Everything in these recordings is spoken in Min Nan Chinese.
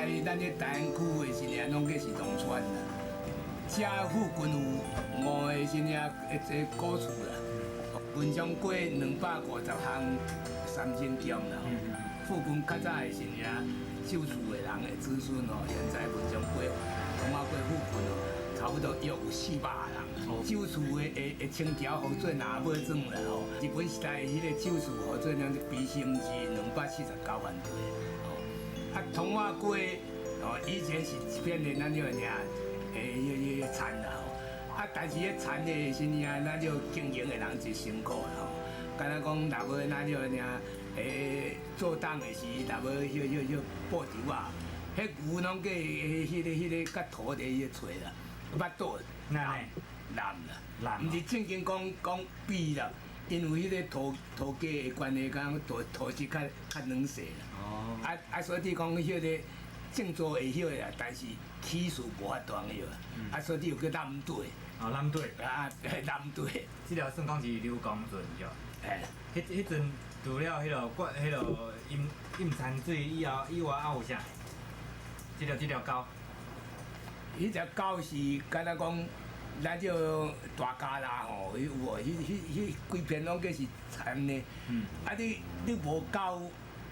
在咱這大安區的時陣，攏計是農村啦。這附近有五个啥物啊？這古厝啦，文昌街250項三星宮啦。附近較早的時陣，守厝的人的子孫哦，現在文昌街、通化街附近哦，差不多約有400人。守厝的清朝予做若尾轉啦吼，日本時代彼個守厝予做兩比心字249萬對。哦，啊，通化街哦，以前是一片的咱叫爾，迄個田啦吼。啊，但是彼田的時陣啊，咱就經營的人真辛苦啦吼。敢若講，若欲咱叫爾，做檔的時，若欲彼彼彼布條啊，彼牛攏計彼個佮土佇彼個揣啦，腹肚哪呢？爛啦，爛。毋是正經講講比啦，因為彼個土地的關係，敢土質較軟細啦。啊啊，所以你講彼個種作會曉啦，但是起勢無法度曉。啊，所以你又叫濫對。哦，濫對。啊，濫對。這條算講是劉公船對。嘿。彼陣除了彼個灌彼個飲飲田水以後以外，還有啥？這條溝。彼條溝是敢若講，咱這大家啦吼，彼有無？彼規片攏計是田的。啊你無溝，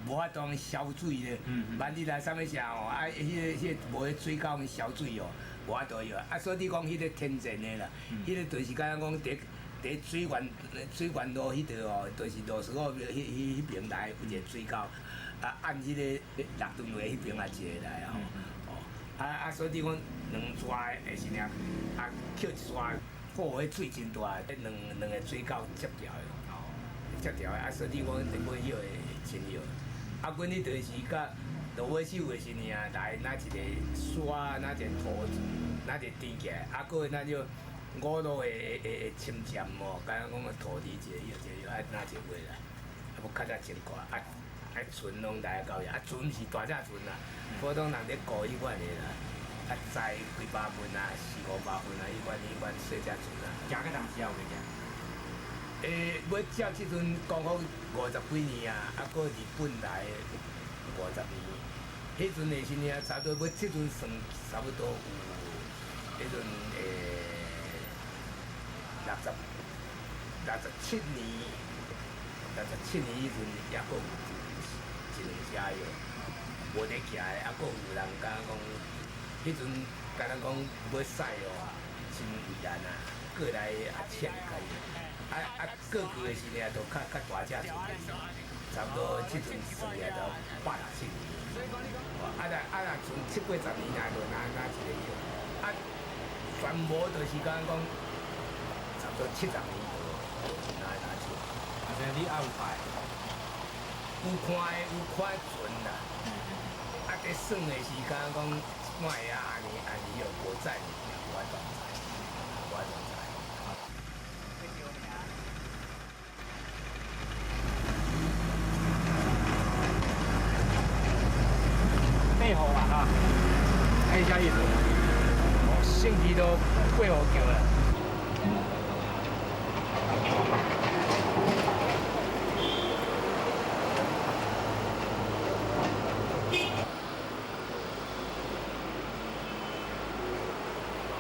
無法度消水咧。萬一來啥物時吼，啊，彼個無彼水溝消水哦，無法度用。啊，所以你講彼個天然的啦，彼個就是敢若講佇水源路彼度哦，就是羅斯福彼邊來有一個水溝，啊，按彼個六墩路彼邊也一個來吼。哦，啊啊，所以你講兩逝的時陣，啊，抾一逝，好彼水真大，彼兩個水溝接牢的，接牢的，啊，所以你講欲曉會真曉。啊，阮彼就是佮落尾手的時陣啊，來若一個沙，若一個土，若一個填起來，啊，閣咱就五路的侵佔哦，敢若講土地一個一個啊，若一個來，啊，閣較早真大，啊，啊船攏來到遐，啊船是大隻船啦，普通人咧顧彼款的啦，啊載幾百份啊，四五百份啊，彼款細隻船啊。行到當時也有咧行？欲照這陣講好50幾年啊，啊，閣日本來50年，彼陣的時陣啊，差不多欲這陣算差不多有，彼陣67年，67年彼陣抑閣有一兩隻哟，無咧行的，啊，閣有人敢講，彼陣敢若講欲駛哦，真為難啊，過來啊塹較啊啊過去的時陣就較大隻船，差不多這陣算起來就167年。啊若啊若從七八十年來就若一個曉，啊全無就是敢講差不多70年就若若出。啊，所以你還有看？有看的有看船啦，啊，佇算的是敢若講一擺啊，按呢按呢曉無載，無法度載，無法度載。八號啊，哈，哎，啥意思？哦，勝利都8號橋啦。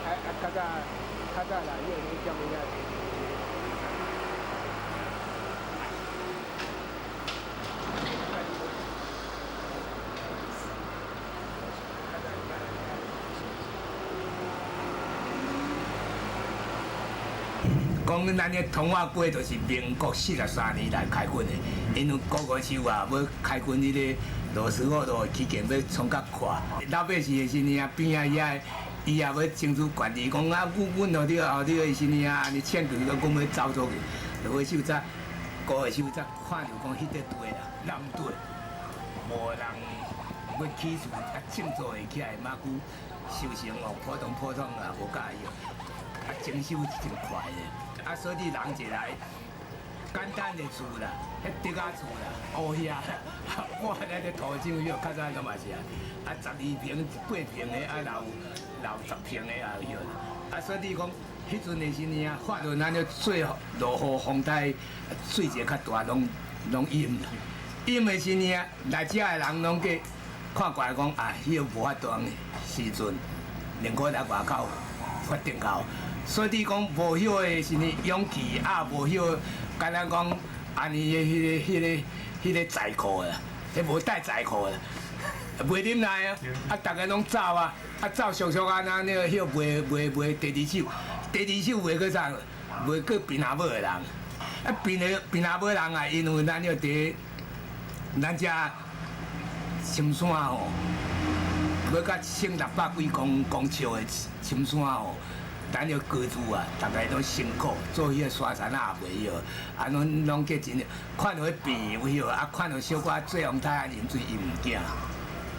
啊啊，較早來，迄個叫啥物啊？講咱的通化街就是民國43年來開墾的，因為高國秀啊，欲開墾彼個羅斯福路期間欲創較闊，老百姓的時陣啊，邊仔遐，伊也欲爭取權利，講啊，阮予你後你的時陣啊，按呢塹去，講欲走出去，羅國秀才，高國秀才看著講彼塊地啦，濫地，無人欲起厝，啊種作會起來，馬久收成哦，普通普通啊，無佮意。啊，徵收真快的，啊，所以人一來，簡單的厝啦，彼竹仔厝啦，烏遐啦，我咱這土壤許較早攏嘛是啊，啊12坪、8坪的，啊，若有10坪的也有啦，啊，所以你講，彼陣的時陣啊，發落咱咧水落雨風台水一個較大，攏淹啦，淹的時陣啊，來遮的人攏計看過來講啊，彼個無法度的時陣，寧可來外口發展到。所以你講無彼個是呢勇氣啊，無彼個敢若講按呢的彼個財庫啦，彼無帶財庫啦，袂入來啊！啊，逐家攏走啊，啊走速速按呢，那個彼賣賣賣第二手，第二手賣閣啥？賣閣貧阿母的人，啊貧的貧阿母人啊，因為咱著佇咱遮深山吼，欲到1600幾公尺的深山吼，咱著居住啊，逐家攏辛苦，做彼個沙田仔也袂曉，啊攏攏叫真看著彼病有彼個，啊看著小可做風台飲水伊毋驚，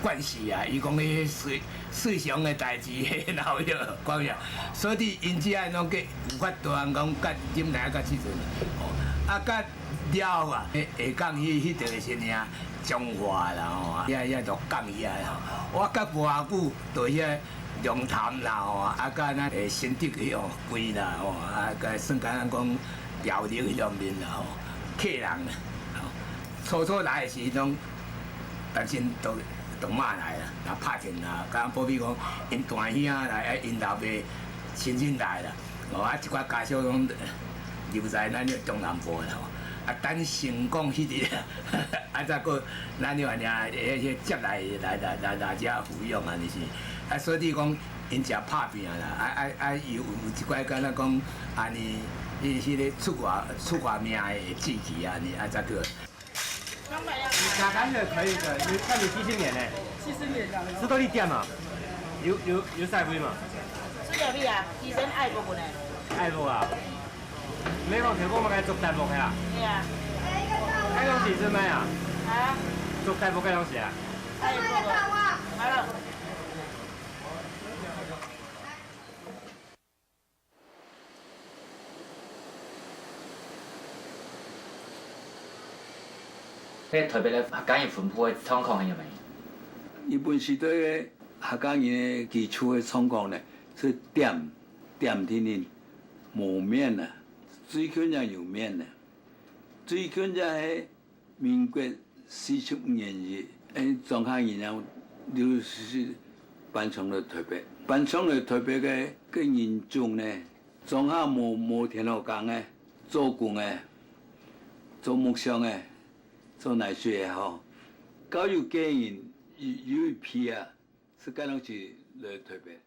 慣勢啊，伊講彼歲歲常的代誌，然後彼個講啥，所以𪜶遮攏叫有法度講甲忍耐到這陣，哦，啊甲了啊，下港彼彼條是爾彰化啦吼，遐遐鹿港遐吼，我甲無偌久到遐龍潭啦吼，啊甲咱新竹彼哦歸啦吼，啊甲算敢若講苗栗彼方面啦吼，客人啦，初初來的時攏擔心都都罵來啦，啊拍電啦，敢保比講𪜶大兄來，啊𪜶老爸親戚來啦，哦啊一寡家屬攏留在咱這中南部啦吼。啊，等成功彼日，啊，再閣咱就按呢，彼彼接來來來來來遮撫養按呢是，啊，所以講𪜶誠拍拚啦，啊啊啊，有有一寡敢若講按呢，彼彼个出外出外命的志氣按呢，啊，才閣。加感覺可以的，你看你幾十年嘞？ 70年了。是到你店嘛？有有有曬米嘛？水料米啊，醫生愛無呢？愛無啊？沒講聽講嘛，該做大木的啊？對啊。該東西是咩啊？啊？做大木該東西啊？愛無啊？好了。彼台北的客家人分布的狀況係啥物？日本時代的客家人的基礎的狀況呢，是點點天天無面啊，最近也有面啊。最近才係民國45年時，莊客人啊，就是搬上來台北，搬上來台北的個人種呢，莊客無無田螺工的，做工的，做木匠的。做奶水的吼，教育家人有一批啊，是該攏是來台北。